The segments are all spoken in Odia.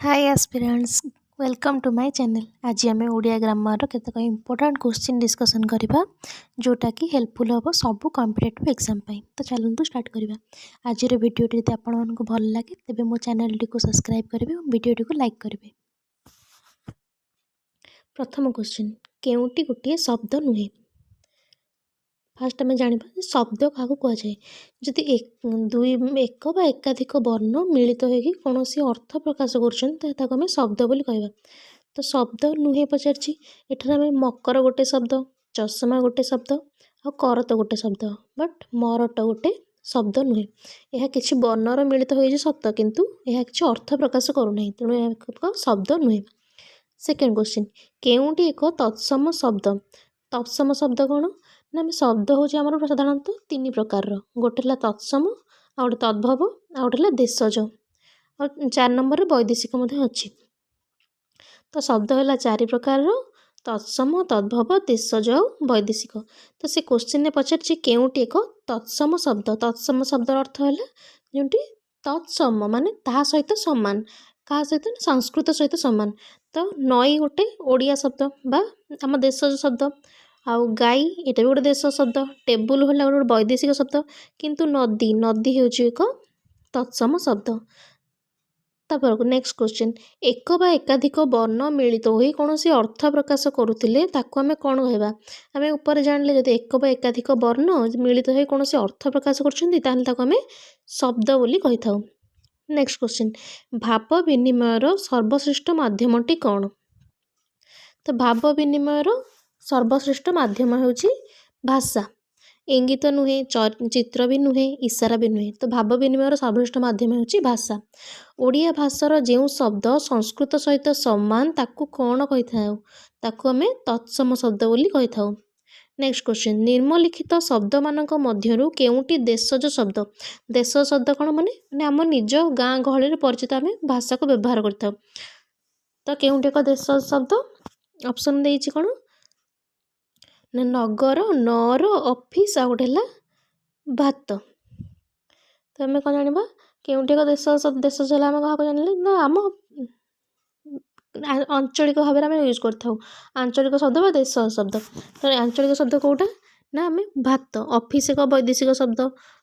Hi aspirants, welcome to my channel. ଆଜି ଆମେ ଓଡ଼ିଆ ଗ୍ରାମାରର କେତେକ ଇମ୍ପୋର୍ଟାଣ୍ଟ କୋଶ୍ଚିନ୍ ଡିସ୍କସନ୍ କରିବା, ଯେଉଁଟାକି ହେଲ୍ପଫୁଲ୍ ହେବ ସବୁ କମ୍ପିଟେଟିଭ୍ ଏକ୍ଜାମ୍ ପାଇଁ। ତ ଚାଲନ୍ତୁ ଷ୍ଟାର୍ଟ କରିବା। ଆଜିର ଭିଡ଼ିଓଟି ଯଦି ଆପଣମାନଙ୍କୁ ଭଲ ଲାଗେ, ତେବେ ମୋ ଚ୍ୟାନେଲ୍ଟିକୁ ସବସ୍କ୍ରାଇବ୍ କରିବେ ଏବଂ ଭିଡ଼ିଓଟିକୁ ଲାଇକ୍ କରିବେ। ପ୍ରଥମ କୋଶ୍ଚିନ୍, କେଉଁଟି ଗୋଟିଏ ଶବ୍ଦ ନୁହେଁ? ଫାଷ୍ଟ ଆମେ ଜାଣିବା ଯେ ଶବ୍ଦ କାହାକୁ କୁହାଯାଏ। ଯଦି ଏକ, ଦୁଇ, ଏକ ବା ଏକାଧିକ ବର୍ଣ୍ଣ ମିଳିତ ହୋଇକି କୌଣସି ଅର୍ଥ ପ୍ରକାଶ କରୁଛନ୍ତି, ତ ତାକୁ ଆମେ ଶବ୍ଦ ବୋଲି କହିବା। ତ ଶବ୍ଦ ନୁହେଁ ପଚାରିଛି। ଏଠାରେ ଆମେ ମକର ଗୋଟେ ଶବ୍ଦ, ଚଷମା ଗୋଟେ ଶବ୍ଦ ଆଉ କରତ ଗୋଟେ ଶବ୍ଦ, ବଟ୍ ମରଟ ଗୋଟେ ଶବ୍ଦ ନୁହେଁ। ଏହା କିଛି ବର୍ଣ୍ଣର ମିଳିତ ହୋଇଛି ସତ, କିନ୍ତୁ ଏହା କିଛି ଅର୍ଥ ପ୍ରକାଶ କରୁନାହିଁ। ତେଣୁ ଏହା ଏକ ଶବ୍ଦ ନୁହେଁ। ସେକେଣ୍ଡ କ୍ୱେଶ୍ଚିନ୍, କେଉଁଟି ଏକ ତତ୍ସମ ଶବ୍ଦ? ତତ୍ସମ ଶବ୍ଦ କ'ଣ ନା, ଆମେ ଶବ୍ଦ ହେଉଛି ଆମର ସାଧାରଣତଃ ତିନି ପ୍ରକାରର। ଗୋଟେ ହେଲା ତତ୍ସମ, ଆଉ ଗୋଟେ ତଦ୍ଭବ, ଆଉ ଗୋଟେ ହେଲା ଦେଶଜ, ଆଉ ଚାରି ନମ୍ବରରେ ବୈଦେଶିକ ମଧ୍ୟ ଅଛି। ତ ଶବ୍ଦ ହେଲା ଚାରି ପ୍ରକାରର: ତତ୍ସମ, ତଦ୍ଭବ, ଦେଶଜ ଆଉ ବୈଦେଶିକ। ତ ସେ କୋଶ୍ଚିନ୍ରେ ପଚାରିଛି, କେଉଁଟି ଏକ ତତ୍ସମ ଶବ୍ଦ? ତତ୍ସମ ଶବ୍ଦର ଅର୍ଥ ହେଲା ଯେଉଁଟି ତତ୍ସମ, ମାନେ ତାହା ସହିତ ସମାନ। କାହା ସହିତ ନା ସଂସ୍କୃତ ସହିତ ସମାନ। ତ ନଈ ଗୋଟେ ଓଡ଼ିଆ ଶବ୍ଦ ବା ଆମ ଦେଶଜ ଶବ୍ଦ, ଆଉ ଗାଈ ଏଇଟା ବି ଗୋଟେ ଦେଶ ଶବ୍ଦ, ଟେବୁଲ ହେଲା ଗୋଟେ ବୈଦେଶିକ ଶବ୍ଦ, କିନ୍ତୁ ନଦୀ, ନଦୀ ହେଉଛି ଏକ ତତ୍ସମ ଶବ୍ଦ। ତାପରକୁ ନେକ୍ସଟ କ୍ୱେଶ୍ଚିନ୍, ଏକ ବା ଏକାଧିକ ବର୍ଣ୍ଣ ମିଳିତ ହୋଇ କୌଣସି ଅର୍ଥ ପ୍ରକାଶ କରୁଥିଲେ ତାକୁ ଆମେ କ'ଣ କହିବା? ଆମେ ଉପରେ ଜାଣିଲେ, ଯଦି ଏକ ବା ଏକାଧିକ ବର୍ଣ୍ଣ ମିଳିତ ହୋଇ କୌଣସି ଅର୍ଥ ପ୍ରକାଶ କରୁଛନ୍ତି, ତାହେଲେ ତାକୁ ଆମେ ଶବ୍ଦ ବୋଲି କହିଥାଉ। ନେକ୍ସଟ କ୍ୱେଶ୍ଚିନ୍, ଭାବ ବିନିମୟର ସର୍ବଶ୍ରେଷ୍ଠ ମାଧ୍ୟମଟି କ'ଣ? ତ ଭାବ ବିନିମୟର ସର୍ବଶ୍ରେଷ୍ଠ ମାଧ୍ୟମ ହେଉଛି ଭାଷା। ଇଙ୍ଗିତ ନୁହେଁ, ଚିତ୍ର ବି ନୁହେଁ, ଇସାରା ବି ନୁହେଁ। ତ ଭାବ ବିନିମୟର ସର୍ବଶ୍ରେଷ୍ଠ ମାଧ୍ୟମ ହେଉଛି ଭାଷା। ଓଡ଼ିଆ ଭାଷାର ଯେଉଁ ଶବ୍ଦ ସଂସ୍କୃତ ସହିତ ସମାନ, ତାକୁ କ'ଣ କହିଥାଉ? ତାକୁ ଆମେ ତତ୍ସମ ଶବ୍ଦ ବୋଲି କହିଥାଉ। ନେକ୍ସଟ କ୍ୱେଶ୍ଚିନ୍, ନିମ୍ନଲିଖିତ ଶବ୍ଦମାନଙ୍କ ମଧ୍ୟରୁ କେଉଁଟି ଦେଶଜ ଶବ୍ଦ? ଦେଶଜ ଶବ୍ଦ କ'ଣ? ମାନେ ମାନେ ଆମ ନିଜ ଗାଁ ଗହଳିରେ ପରିଚିତ ଆମେ ଭାଷାକୁ ବ୍ୟବହାର କରିଥାଉ। ତ କେଉଁଟି ଏକ ଦେଶଜ ଶବ୍ଦ? ଅପସନ୍ ଦେଇଛି କ'ଣ ନା ନଗର, ନଅର, ଅଫିସ୍, ଆଉ ଗୋଟେ ହେଲା ଭାତ। ତ ଆମେ କ'ଣ ଜାଣିବା? କେଉଁଟି ଏକ ଦେଶ? ଦେଶଜ ହେଲା ଆମେ କାହାକୁ ଜାଣିଲେ ନା ଆମ ଆଞ୍ଚଳିକ ଭାବରେ ଆମେ ୟୁଜ୍ କରିଥାଉ ଆଞ୍ଚଳିକ ଶବ୍ଦ ବା ଦେଶ ଶବ୍ଦ। ତ ଆଞ୍ଚଳିକ ଶବ୍ଦ କେଉଁଟା ନା ଆମେ ଭାତ। ଅଫିସ୍ ଏକ ବୈଦେଶିକ ଶବ୍ଦ,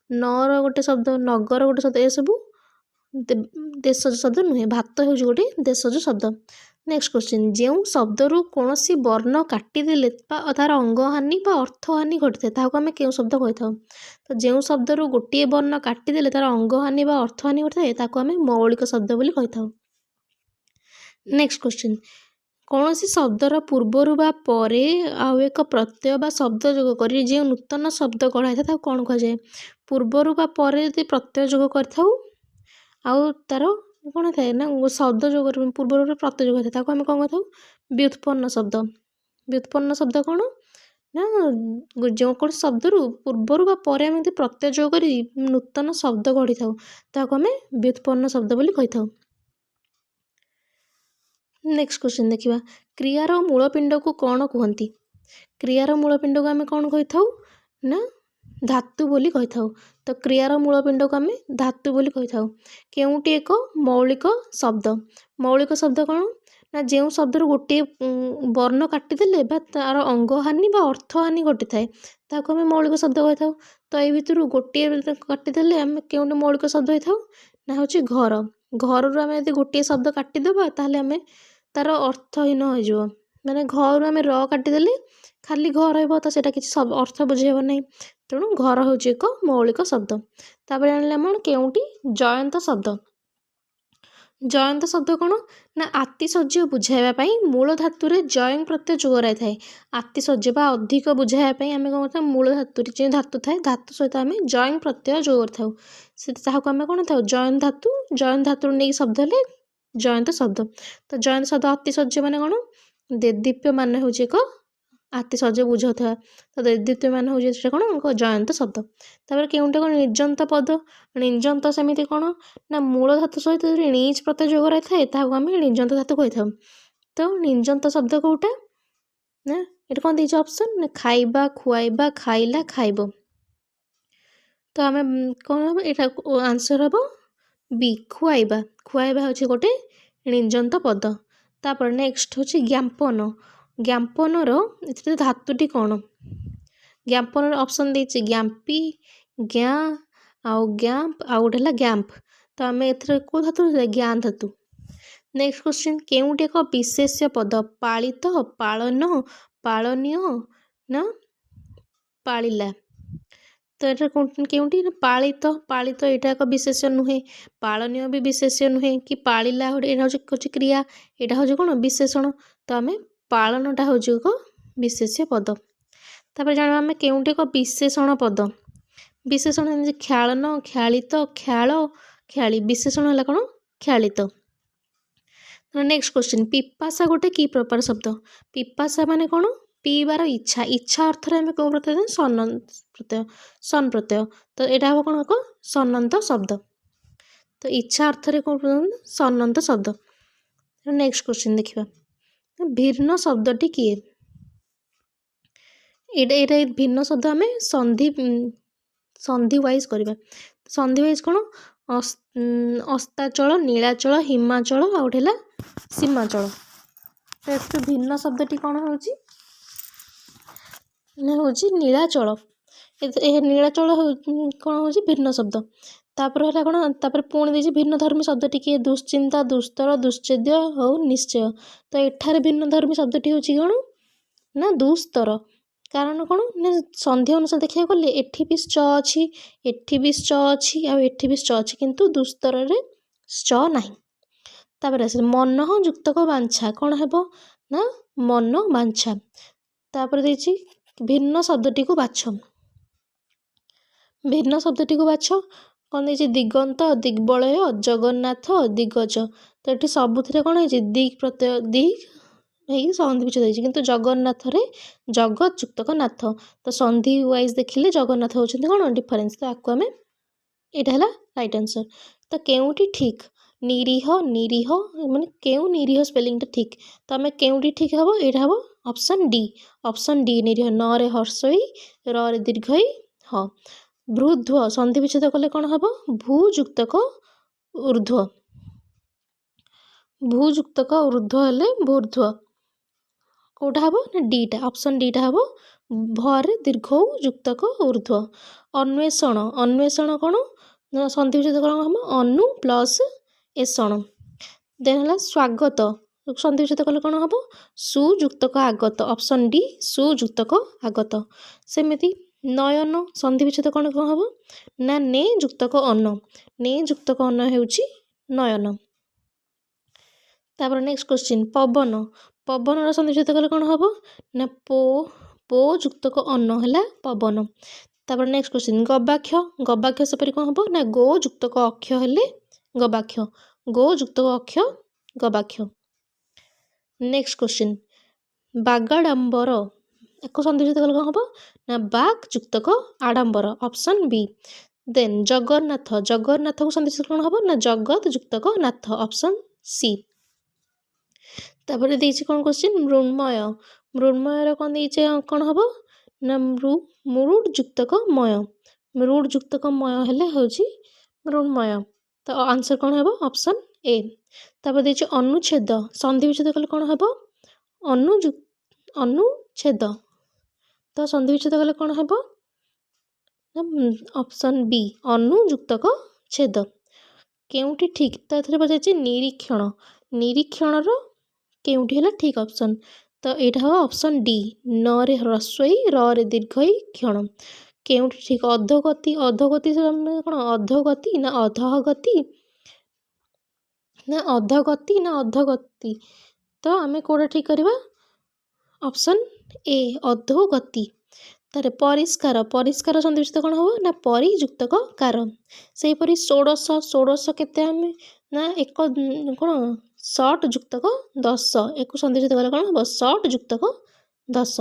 ନଅର ଗୋଟେ ଶବ୍ଦ, ନଗର ଗୋଟେ ଶବ୍ଦ, ଏସବୁ ଦେଶଜ ଶବ୍ଦ ନୁହେଁ। ଭାତ ହେଉଛି ଗୋଟେ ଦେଶଜ ଶବ୍ଦ। ନେକ୍ସଟ କ୍ୱେଶ୍ଚିନ୍, ଯେଉଁ ଶବ୍ଦରୁ କୌଣସି ବର୍ଣ୍ଣ କାଟିଦେଲେ ବା ତା'ର ଅଙ୍ଗହାନି ବା ଅର୍ଥହାନି ଘଟିଥାଏ, ତାହାକୁ ଆମେ କେଉଁ ଶବ୍ଦ କହିଥାଉ? ତ ଯେଉଁ ଶବ୍ଦରୁ ଗୋଟିଏ ବର୍ଣ୍ଣ କାଟିଦେଲେ ତା'ର ଅଙ୍ଗହାନି ବା ଅର୍ଥହାନି ଘଟିଥାଏ, ତାକୁ ଆମେ ମୌଳିକ ଶବ୍ଦ ବୋଲି କହିଥାଉ। ନେକ୍ସଟ କ୍ୱେଶ୍ଚିନ୍, କୌଣସି ଶବ୍ଦର ପୂର୍ବରୁ ବା ପରେ ଆଉ ଏକ ପ୍ରତ୍ୟୟ ବା ଶବ୍ଦ ଯୋଗ କରି ଯେଉଁ ନୂତନ ଶବ୍ଦ ଗଢ଼ା ହେଇଥାଏ, ତାକୁ କ'ଣ କୁହାଯାଏ? ପୂର୍ବରୁ ବା ପରେ ଯଦି ପ୍ରତ୍ୟୟ ଯୋଗ କରିଥାଉ ଆଉ ତା'ର କ'ଣ ଥାଏ ନା ଶବ୍ଦ ଯୋଗ ପୂର୍ବରୁ ଗୋଟେ ପ୍ରତ୍ୟୟ ଯୋଗ ହେଇଥାଏ, ତାକୁ ଆମେ କ'ଣ କହିଥାଉ? ବ୍ୟୁତ୍ପନ୍ନ ଶବ୍ଦ। ବ୍ୟୁତ୍ପନ୍ନ ଶବ୍ଦ କ'ଣ ନା ଯେକୌଣସି ଶବ୍ଦରୁ ପୂର୍ବରୁ ବା ପରେ ଆମେ ଯଦି ପ୍ରତ୍ୟୟ ଯୋଗ କରି ନୂତନ ଶବ୍ଦ ଗଢ଼ିଥାଉ, ତାହାକୁ ଆମେ ବ୍ୟୁତ୍ପନ୍ନ ଶବ୍ଦ ବୋଲି କହିଥାଉ। ନେକ୍ସଟ କ୍ୱେଶ୍ଚିନ୍ ଦେଖିବା, କ୍ରିୟାର ମୂଳପିଣ୍ଡକୁ କ'ଣ କୁହନ୍ତି? କ୍ରିୟାର ମୂଳପିଣ୍ଡକୁ ଆମେ କ'ଣ କହିଥାଉ ନା ଧାତୁ ବୋଲି କହିଥାଉ। ତ କ୍ରିୟାର ମୂଳପିଣ୍ଡକୁ ଆମେ ଧାତୁ ବୋଲି କହିଥାଉ। କେଉଁଟି ଏକ ମୌଳିକ ଶବ୍ଦ? ମୌଳିକ ଶବ୍ଦ କ'ଣ ନା ଯେଉଁ ଶବ୍ଦରୁ ଗୋଟିଏ ବର୍ଣ୍ଣ କାଟିଦେଲେ ବା ତା'ର ଅଙ୍ଗହାନି ବା ଅର୍ଥହାନି ଘଟିଥାଏ, ତାହାକୁ ଆମେ ମୌଳିକ ଶବ୍ଦ କହିଥାଉ। ତ ଏଇ ଭିତରୁ ଗୋଟିଏ କାଟିଦେଲେ ଆମେ କେଉଁଟି ମୌଳିକ ଶବ୍ଦ ହେଇଥାଉ ନା ହେଉଛି ଘର। ଘରରୁ ଆମେ ଯଦି ଗୋଟିଏ ଶବ୍ଦ କାଟିଦେବା, ତାହେଲେ ଆମେ ତା'ର ଅର୍ଥହୀନ ହୋଇଯିବ। ମାନେ ଘରୁ ଆମେ ର କାଟିଦେଲେ ଖାଲି ଘ ରହିବ, ତ ସେଇଟା କିଛି ଅର୍ଥ ବୁଝେଇବ ନାହିଁ। ତେଣୁ ଘର ହେଉଛି ଏକ ମୌଳିକ ଶବ୍ଦ। ତାପରେ ଜାଣିଲେ ଆମେ କେଉଁଟି ଜୟନ୍ତ ଶବ୍ଦ? ଜୟନ୍ତ ଶବ୍ଦ କ'ଣ ନା ଆତିଶଯ୍ୟ ବୁଝାଇବା ପାଇଁ ମୂଳ ଧାତୁରେ ଜୟଂ ପ୍ରତ୍ୟୟ ଯୋଗ କରାଯାଇଥାଏ। ଆତିଶଯ୍ୟ ବା ଅଧିକ ବୁଝାଇବା ପାଇଁ ଆମେ କ'ଣ କରିଥାଉ? ମୂଳ ଧାତୁରେ ଯେଉଁ ଧାତୁ ଥାଏ, ଧାତୁ ସହିତ ଆମେ ଜୟଂ ପ୍ରତ୍ୟୟ ଯୋଗ କରିଥାଉ। ସେ ତାହାକୁ ଆମେ କ'ଣ ଥାଉ? ଜୟନ୍ତ ଧାତୁ। ଜୟନ୍ତ ଧାତୁରୁ ନେଇକି ଶବ୍ଦ ହେଲେ ଜୟନ୍ତ ଶବ୍ଦ। ତ ଜୟନ୍ତ ଶବ୍ଦ ଅତିଶଯ୍ୟ ମାନେ କ'ଣ? ଦେଦୀପ୍ୟମାନ ହେଉଛି ଏକ ଆତିଶଯ୍ୟ ବୁଝାଉଥିବା। ତ ଦେଦୀପ୍ୟମାନ ହେଉଛି ସେଟା କ'ଣ ଏକ ଜୟନ୍ତ ଶବ୍ଦ। ତାପରେ କେଉଁଟା କ'ଣ ଣିଜନ୍ତ ପଦ? ଣିଜନ୍ତ ସେମିତି କ'ଣ ନା ମୂଳ ଧାତୁ ସହିତ ଯଦି ଣିଜ୍ ପ୍ରତ୍ୟୟ ଯୋଗ ରହିଥାଏ, ତାହାକୁ ଆମେ ଣିଜନ୍ତ ଧାତୁ କହିଥାଉ। ତ ଣିଜନ୍ତ ଶବ୍ଦ କେଉଁଟା ନା ଏଠି କ'ଣ ଦେଇଛି ଅପସନ୍ ନା ଖାଇବା, ଖୁଆଇବା, ଖାଇଲା, ଖାଇବ। ତ ଆମେ କ'ଣ ହେବ? ଏଇଟା ଆନ୍ସର୍ ହେବ ବି, ଖୁଆଇବା। ଖୁଆଇବା ହେଉଛି ଗୋଟେ ଣିଜନ୍ତ ପଦ। ତାପରେ ନେକ୍ସଟ ହେଉଛି ଜ୍ଞାପନ। ଜ୍ଞାପନର ଏଥିରେ ଧାତୁଟି କ'ଣ? ଜ୍ଞାପନର ଅପସନ୍ ଦେଇଛି ଜ୍ଞାପି, ଜ୍ଞା ଆଉ ଜ୍ଞାପ, ଆଉ ଗୋଟେ ହେଲା ଗ୍ୟାମ୍ପ। ତ ଆମେ ଏଥିରେ କେଉଁ ଧାତୁ? ଜ୍ଞା ଧାତୁ। ନେକ୍ସଟ କ୍ୱେଶ୍ଚିନ୍, କେଉଁଟି ଏକ ବିଶେଷ୍ୟ ପଦ? ପାଳିତ, ପାଳନ, ପାଳନୀୟ ନା ପାଳିଲା? ତ ଏଟା କେଉଁଟି? ପାଳିତ। ପାଳିତ ଏଇଟା ଏକ ବିଶେଷ୍ୟ ନୁହେଁ, ପାଳନୀୟ ବି ବିଶେଷ୍ୟ ନୁହେଁ କି ପାଳିଲା ଗୋଟେ ଏଇଟା ହେଉଛି କ୍ରିୟା, ଏଇଟା ହେଉଛି କ'ଣ? ବିଶେଷଣ। ତ ଆମେ ପାଳନଟା ହେଉଛି ଏକ ବିଶେଷ୍ୟ ପଦ। ତାପରେ ଜାଣିବା ଆମେ କେଉଁଟି ଏକ ବିଶେଷଣ ପଦ। ବିଶେଷଣ ଯେମିତି କ୍ଷାଳନ, କ୍ଷାଳିତ, କ୍ଷାଳ, କ୍ଷାଳି। ବିଶେଷଣ ହେଲା କ'ଣ? କ୍ଷାଳିତ। ନେକ୍ସଟ କ୍ୱେଶ୍ଚିନ୍, ପିପାସା ଗୋଟେ କି ପ୍ରକାର ଶବ୍ଦ? ପିପାସା ମାନେ କ'ଣ? ପିଇବାର ଇଚ୍ଛା। ଇଚ୍ଛା ଅର୍ଥରେ ଆମେ କେଉଁ ପ୍ରତ୍ୟୟ? ସନ ପ୍ରତ୍ୟୟ, ସନ୍ ପ୍ରତ୍ୟୟ। ତ ଏଇଟା ହେବ କ'ଣ? ଏକ ସନନ୍ତ ଶବ୍ଦ। ତ ଇଚ୍ଛା ଅର୍ଥରେ କେଉଁ? ସନନ୍ତ ଶବ୍ଦ। ନେକ୍ସଟ କ୍ୱେଶ୍ଚିନ୍ ଦେଖିବା, ଭିନ୍ନ ଶବ୍ଦଟି କିଏ? ଏଇଟା ଭିନ୍ନ ଶବ୍ଦ ଆମେ ସନ୍ଧି ୱାଇଜ୍ କରିବା। ସନ୍ଧି ୱାଇଜ୍ କ'ଣ? ଅସ୍ତାଚଳ, ନୀଳାଚଳ, ହିମାଚଳ ଆଉ ଗୋଟେ ହେଲା ସୀମାଚଳ। ତ ଏଥିରୁ ଭିନ୍ନ ଶବ୍ଦଟି କ'ଣ ହେଉଛି ନା ହେଉଛି ନୀଳାଚଳ। ଏ ନୀଳାଚଳ କ'ଣ ହେଉଛି? ଭିନ୍ନ ଶବ୍ଦ। ତାପରେ ହେଲା କ'ଣ? ତାପରେ ପୁଣି ଦେଇଛି ଭିନ୍ନ ଧର୍ମୀ ଶବ୍ଦଟି କିଏ? ଦୁଶ୍ଚିନ୍ତା, ଦୁସ୍ତର, ଦୁଶ୍ଚେଦ୍ୟ ଆଉ ନିଶ୍ଚୟ। ତ ଏଠାରେ ଭିନ୍ନ ଧର୍ମୀ ଶବ୍ଦଟି ହେଉଛି କ'ଣ ନା ଦୁସ୍ତର। କାରଣ କ'ଣ ନା ସନ୍ଧି ଅନୁସାରେ ଦେଖିବାକୁ ଗଲେ ଏଠି ବି ଚ ଅଛି, ଏଠି ବି ଚ ଅଛି ଆଉ ଏଠି ବି ଚ ଅଛି, କିନ୍ତୁ ଦୁସ୍ତରରେ ଚ ନାହିଁ। ତାପରେ ଆସିଲା ମନଃ ଯୁକ୍ତକ ବାଞ୍ଛା, କ'ଣ ହେବ ନା ମନ ବାଞ୍ଛା। ତାପରେ ଦେଇଛି ଭିନ୍ନ ଶବ୍ଦଟିକୁ ବାଛ। ଭିନ୍ନ ଶବ୍ଦଟିକୁ ବାଛ କ'ଣ ଦେଇଛି? ଦିଗନ୍ତ, ଦିଗ୍ବଳୟ, ଜଗନ୍ନାଥ, ଦିଗଜ। ତ ଏଠି ସବୁଥିରେ କ'ଣ ହେଇଛି? ଦିଗ୍ ପ୍ରତ୍ୟୟ, ଦିଗ୍ ହେଇକି ସନ୍ଧି ବିଚ୍ଛେଦ ହେଇଛି, କିନ୍ତୁ ଜଗନ୍ନାଥରେ ଜଗତ ଯୁକ୍ତକ ନାଥ। ତ ସନ୍ଧି ୱାଇଜ୍ ଦେଖିଲେ ଜଗନ୍ନାଥ ହେଉଛନ୍ତି କ'ଣ? ଡିଫରେନ୍ସ। ତ ଆକୁ ଆମେ ଏଇଟା ହେଲା ରାଇଟ୍ ଆନ୍ସର୍। ତ କେଉଁଟି ଠିକ୍? ନିରୀହ, ନିରୀହ ମାନେ କେଉଁ ନିରୀହ ସ୍ପେଲିଂଟା ଠିକ୍? ତ ଆମେ କେଉଁଟି ଠିକ୍ ହେବ? ଏଇଟା ହେବ ଅପସନ୍ ଡି। ଅପସନ୍ ଡି ନିରୀହ, ନରେ ହର୍ଷଇ, ରରେ ଦୀର୍ଘଇ ହ। ଭୃଧ୍ୱ ସନ୍ଧି ବିଚ୍ଛେଦ କଲେ କ'ଣ ହେବ? ଭୂ ଯୁକ୍ତକ ଊର୍ଦ୍ଧ୍ୱ। ଭୂ ଯୁକ୍ତକ ଊର୍ଦ୍ଧ୍ୱ ହେଲେ ଭୂର୍ଦ୍ଧ୍ୱ। କେଉଁଟା ହେବ ନା ଡିଟା, ଅପସନ୍ ଡିଟା ହେବ, ଭରେ ଦୀର୍ଘ ଯୁକ୍ତକ ଊର୍ଦ୍ଧ୍ୱ। ଅନ୍ୱେଷଣ, ଅନ୍ୱେଷଣ କ'ଣ ନା ସନ୍ଧି ବିଚ୍ଛେଦ କ'ଣ ହେବ? ଅନୁ ପ୍ଲସ୍ ଏଷଣ। ଦେନ୍ ହେଲା ସ୍ୱାଗତ, ସନ୍ଧି ବିଚ୍ଛେଦ କଲେ କ'ଣ ହେବ? ସୁଯୁକ୍ତକ ଆଗତ, ଅପସନ୍ ଡି ସୁଯୁକ୍ତକ ଆଗତ। ସେମିତି ନୟନ ସନ୍ଧି ବିଚ୍ଛେଦ କ'ଣ କ'ଣ ହେବ ନା ନେ ଯୁକ୍ତକ ଅନ। ନେ ଯୁକ୍ତକ ଅନ ହେଉଛି ନୟନ। ତାପରେ ନେକ୍ସଟ କ୍ୱେଶ୍ଚିନ୍, ପବନ। ପବନର ସନ୍ଧି ବିଚ୍ଛେଦ କଲେ କ'ଣ ହେବ ନା ପୋ, ପୋ ଯୁକ୍ତକ ଅନ ହେଲା ପବନ। ତାପରେ ନେକ୍ସଟ କ୍ୱେଶ୍ଚିନ୍, ଗବାକ୍ଷ। ଗବାକ୍ଷ ସେପରି କ'ଣ ହେବ ନା ଗୋ ଯୁକ୍ତକ ଅକ୍ଷ ହେଲେ ଗବାକ୍ଷ। ଗୋ ଯୁକ୍ତକ ଅକ୍ଷ ଗବାକ୍ଷ। Next question, ବାଗାଡ଼ମ୍ବର। ୟାକୁ ସନ୍ଧି ବିଚ୍ଛେଦ କଲେ କ'ଣ ହେବ ନା ବାକ୍ ଯୁକ୍ତକ ଆଡ଼ମ୍ବର, ଅପସନ୍ ବି। ଦେନ୍ ଜଗନ୍ନାଥ। ଜଗନ୍ନାଥକୁ ସନ୍ଧି ବିଚ୍ଛେଦ କ'ଣ ହେବ ନା ଜଗତ ଯୁକ୍ତକ ନାଥ, ଅପସନ୍ ସି। ତାପରେ ଦେଇଛି କ'ଣ କ୍ୱେଶ୍ଚିନ୍? ମୃଣ୍ମୟ। ମୃଣ୍ମୟର କ'ଣ ଦେଇଛି? କ'ଣ ହେବ ନା ମୃଡ୍ ଯୁକ୍ତକ ମୟ। ମୃଡ୍ ଯୁକ୍ତକ ମୟ ହେଲେ ହେଉଛି ମୃଣ୍ମୟ। ତ ଆନ୍ସର୍ କ'ଣ ହେବ? Option A. ତାପରେ ଦେଇଛି ଅନୁଚ୍ଛେଦ। ସନ୍ଧି ବିଚ୍ଛେଦ କଲେ କ'ଣ ହେବ? ଅନୁଚ୍ଛେଦ। ତ ସନ୍ଧି ବିଚ୍ଛେଦ କଲେ କ'ଣ ହେବ ନା ଅପସନ୍ ବି ଅନୁଯୁକ୍ତକ ଛେଦ। କେଉଁଟି ଠିକ୍? ତ ଏଥିରେ ପଚାରିଛି ନିରୀକ୍ଷଣ। ନିରୀକ୍ଷଣର କେଉଁଟି ହେଲା ଠିକ୍ ଅପସନ୍? ତ ଏଇଟା ହେବ ଅପସନ୍ ଡି, ନରେ ହ୍ରସ୍ୱଇ ରରେ ଦୀର୍ଘଇ କ୍ଷଣ। କେଉଁଟି ଠିକ୍? ଅଧୋଗତି। ଅଧୋଗତି କ'ଣ? ଅଧୋଗତି ନା ଅଧଃଗତି ନା ଅଧଗତି ନା ଅଧଗତି? ତ ଆମେ କେଉଁଟା ଠିକ୍ କରିବା? ଅପସନ୍ ଏ ଅଧୋଗତି। ତାପରେ ପରିଷ୍କାର। ପରିଷ୍କାର ସନ୍ଧି ବିଚ୍ଛେଦ କ'ଣ ହେବ ନା ପରିଯୁକ୍ତକ କାର। ସେହିପରି ଷୋଡ଼ଶ। ଷୋଡ଼ଶ କେତେ ଆମେ ନା ଏକ କ'ଣ ଷଟ୍ ଯୁକ୍ତକ ଦଶ। ୟାକୁ ସନ୍ଧି ବିଚ୍ଛେଦ କଲେ କ'ଣ ହେବ? ଷଟ୍ ଯୁକ୍ତକ ଦଶ।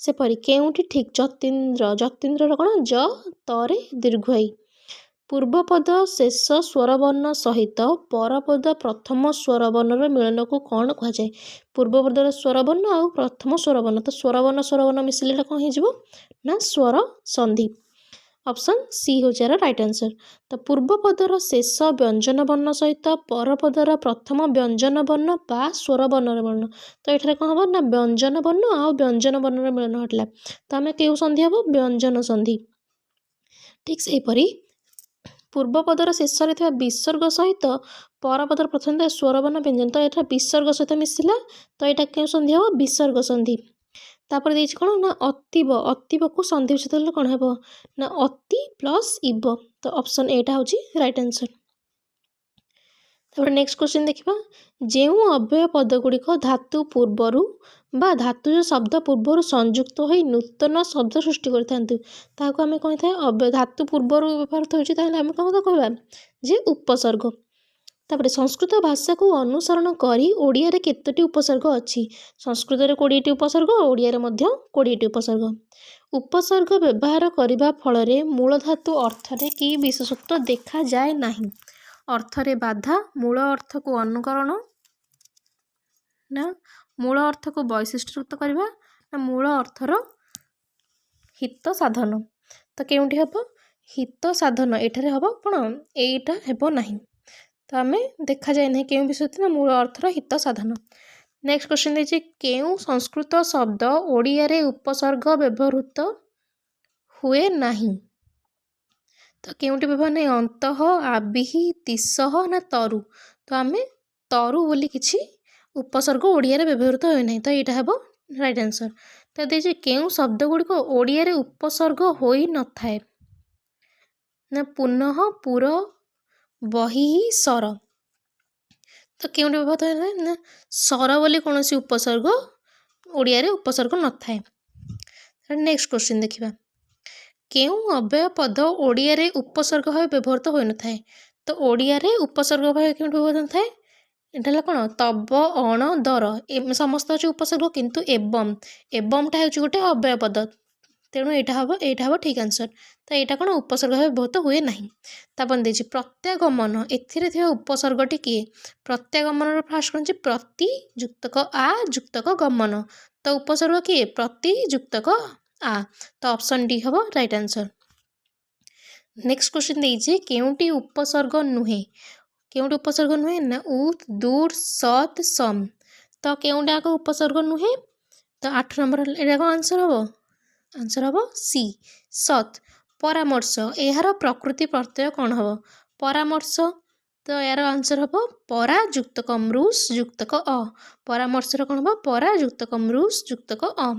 ସେପରି କେଉଁଟି ଠିକ୍? ଯତୀନ୍ଦ୍ର। ଯତୀନ୍ଦ୍ରର କ'ଣ? ଜ ତରେ ଦୀର୍ଘଇ। ପୂର୍ବପଦ ଶେଷ ସ୍ୱରବର୍ଣ୍ଣ ସହିତ ପରପଦ ପ୍ରଥମ ସ୍ୱରବର୍ଣ୍ଣର ମିଳନକୁ କ'ଣ କୁହାଯାଏ? ପୂର୍ବପଦର ସ୍ୱରବର୍ଣ୍ଣ ଆଉ ପ୍ରଥମ ସ୍ୱରବର୍ଣ୍ଣ, ତ ସ୍ୱରବର୍ଣ୍ଣ ସ୍ୱରବର୍ଣ୍ଣ ମିଶିଲେ ଏଇଟା କ'ଣ ହେଇଯିବ ନା ସ୍ୱର ସନ୍ଧି। ଅପସନ୍ ସି ହେଉଛି ଏହାର ରାଇଟ୍ ଆନ୍ସର୍। ତ ପୂର୍ବ ପଦର ଶେଷ ବ୍ୟଞ୍ଜନ ବର୍ଣ୍ଣ ସହିତ ପରପଦର ପ୍ରଥମ ବ୍ୟଞ୍ଜନ ବର୍ଣ୍ଣ ବା ସ୍ୱର ବର୍ଣ୍ଣର ବର୍ଣ୍ଣ। ତ ଏଠାରେ କ'ଣ ହେବ ନା ବ୍ୟଞ୍ଜନ ବର୍ଣ୍ଣ ଆଉ ବ୍ୟଞ୍ଜନ ବର୍ଣ୍ଣର ମିଳନ ଘଟିଲା। ତ ଆମେ କେଉଁ ସନ୍ଧି ହେବ? ବ୍ୟଞ୍ଜନ ସନ୍ଧି। ଠିକ୍ ସେହିପରି ପୂର୍ବ ପଦର ଶେଷରେ ଥିବା ବିସର୍ଗ ସହିତ ପରପଦର ପ୍ରଥମେ ଥିବା ସ୍ୱରବର୍ଣ୍ଣ ବ୍ୟଞ୍ଜନ। ତ ଏଠାରେ ବିସର୍ଗ ସହିତ ମିଶିଲା, ତ ଏଇଟା କେଉଁ ସନ୍ଧି ହେବ? ବିସର୍ଗ ସନ୍ଧି। ତାପରେ ଦେଇଛି କ'ଣ ନା ଅତୀବ। ଅତୀବକୁ ସନ୍ଧି ବିଚ୍ଛେଦ କଲେ କ'ଣ ହେବ ନା ଅତି ପ୍ଲସ୍ ଇବ। ତ ଅପସନ୍ ଏଟା ହେଉଛି ରାଇଟ୍ ଆନ୍ସର୍। ତାପରେ ନେକ୍ସଟ କ୍ୱେଶ୍ଚିନ୍ ଦେଖିବା। ଯେଉଁ ଅବ୍ୟୟ ପଦ ଗୁଡ଼ିକ ଧାତୁ ପୂର୍ବରୁ ବା ଧାତୁଜ ଶବ୍ଦ ପୂର୍ବରୁ ସଂଯୁକ୍ତ ହୋଇ ନୂତନ ଶବ୍ଦ ସୃଷ୍ଟି କରିଥାନ୍ତି, ତାହାକୁ ଆମେ କହିଥାଏ ଅବ୍ୟୟ। ଧାତୁ ପୂର୍ବରୁ ବ୍ୟବହୃତ ହେଉଛି, ତାହେଲେ ଆମେ କ'ଣ କହିବା ଯେ ଉପସର୍ଗ। ତାପରେ ସଂସ୍କୃତ ଭାଷାକୁ ଅନୁସରଣ କରି ଓଡ଼ିଆରେ କେତୋଟି ଉପସର୍ଗ ଅଛି? ସଂସ୍କୃତରେ 20ଟି ଉପସର୍ଗ, ଓଡ଼ିଆରେ ମଧ୍ୟ 20ଟି ଉପସର୍ଗ। ଉପସର୍ଗ ବ୍ୟବହାର କରିବା ଫଳରେ ମୂଳ ଧାତୁ ଅର୍ଥରେ କି ବିଶେଷତ୍ୱ ଦେଖାଯାଏ ନାହିଁ? ଅର୍ଥରେ ବାଧା, ମୂଳ ଅର୍ଥକୁ ଅନୁକରଣ, ନା ମୂଳ ଅର୍ଥକୁ ବୈଶିଷ୍ଟ୍ୟଯୁକ୍ତ କରିବା, ନା ମୂଳ ଅର୍ଥର ହିତ ସାଧନ? ତ କେଉଁଠି ହେବ? ହିତ ସାଧନ ଏଠାରେ ହେବ କ'ଣ? ଏଇଟା ହେବ ନାହିଁ। ତ ଆମେ ଦେଖାଯାଏ ନାହିଁ କେଉଁ ବିଶେଷତ୍ୱ ନା ମୂଳ ଅର୍ଥର ହିତ ସାଧନ। ନେକ୍ସଟ କ୍ୱେଶ୍ଚିନ୍ ଦେଇଛି, କେଉଁ ସଂସ୍କୃତ ଶବ୍ଦ ଓଡ଼ିଆରେ ଉପସର୍ଗ ବ୍ୟବହୃତ ହୁଏ ନାହିଁ? ତ କେଉଁଠି ବ୍ୟବହାର ନାହିଁ? ଅନ୍ତଃ, ଆବିହି, ତିସଃ ନା ତରୁ? ତ ଆମେ ତରୁ ବୋଲି କିଛି ଉପସର୍ଗ ଓଡ଼ିଆରେ ବ୍ୟବହୃତ ହୁଏ ନାହିଁ। ତ ଏଇଟା ହେବ ରାଇଟ୍ ଆନ୍ସର୍। ତ ଦେଇଛି, କେଉଁ ଶବ୍ଦ ଗୁଡ଼ିକ ଓଡ଼ିଆରେ ଉପସର୍ଗ ହୋଇନଥାଏ? ନା ପୁନଃ, ପୁର, ବହିଃ, ସର। ତ କେଉଁଠି ବ୍ୟବହୃତ ହୋଇଥାଏ ନା ସର ବୋଲି କୌଣସି ଉପସର୍ଗ ଓଡ଼ିଆରେ ଉପସର୍ଗ ନଥାଏ। ନେକ୍ସଟ କ୍ୱେଶ୍ଚିନ୍ ଦେଖିବା। କେଉଁ ଅବ୍ୟୟ ପଦ ଓଡ଼ିଆରେ ଉପସର୍ଗ ଭାବେ ବ୍ୟବହୃତ ହୋଇନଥାଏ? ତ ଓଡ଼ିଆରେ ଉପସର୍ଗ ଭାବେ କେଉଁଠି ବ୍ୟବହୃତ ନଥାଏ? ଏଇଟା ହେଲା କ'ଣ? ତବ, ଅଣ, ଦର ଏ ସମସ୍ତ ହେଉଛି ଉପସର୍ଗ, କିନ୍ତୁ ଏବଂ, ଏବଂଟା ହେଉଛି ଗୋଟେ ଅବ୍ୟୟ ପଦ। ତେଣୁ ଏଇଟା ହେବ ଠିକ୍ ଆନ୍ସର୍। ତ ଏଇଟା କ'ଣ ଉପସର୍ଗ ଭାବେ ବ୍ୟବହୃତ ହୁଏ ନାହିଁ। ତାପରେ ଦେଇଛି ପ୍ରତ୍ୟାଗମନ, ଏଥିରେ ଥିବା ଉପସର୍ଗଟି କିଏ? ପ୍ରତ୍ୟାଗମନର ଫାଷ୍ଟ କ'ଣ ଅଛି? ପ୍ରତି ଯୁକ୍ତକ ଆ ଯୁକ୍ତକ ଗମନ। ତ ଉପସର୍ଗ କିଏ? ପ୍ରତି ଯୁକ୍ତକ ଆ। ତ ଅପସନ୍ ଡି ହେବ ରାଇଟ୍ ଆନ୍ସର୍। ନେକ୍ସଟ କ୍ୱେଶ୍ଚିନ୍ ଦେଇଛି, କେଉଁଟି ଉପସର୍ଗ ନୁହେଁ? କେଉଁଟି ଉପସର୍ଗ ନୁହେଁ ନା ଉତ୍, ଦୂର, ସତ୍, ସମ୍। ତ କେଉଁଟା ଆଗ ଉପସର୍ଗ ନୁହେଁ? ତ 8 ନମ୍ବର ଏଇଟା କ'ଣ ଆନ୍ସର୍ ହେବ? ଆନ୍ସର୍ ହେବ ସି, ସତ୍। ପରାମର୍ଶ, ଏହାର ପ୍ରକୃତି ପ୍ରତ୍ୟୟ କ'ଣ ହେବ? ପରାମର୍ଶ, ତ ଏହାର ଆନ୍ସର୍ ହେବ ପରା ଯୁକ୍ତକ ମୃଷ୍ ଯୁକ୍ତକ ଅ। ପରାମର୍ଶର କ'ଣ ହେବ? ପରା ଯୁକ୍ତକ ମୃଷ୍ ଯୁକ୍ତକ ଅ।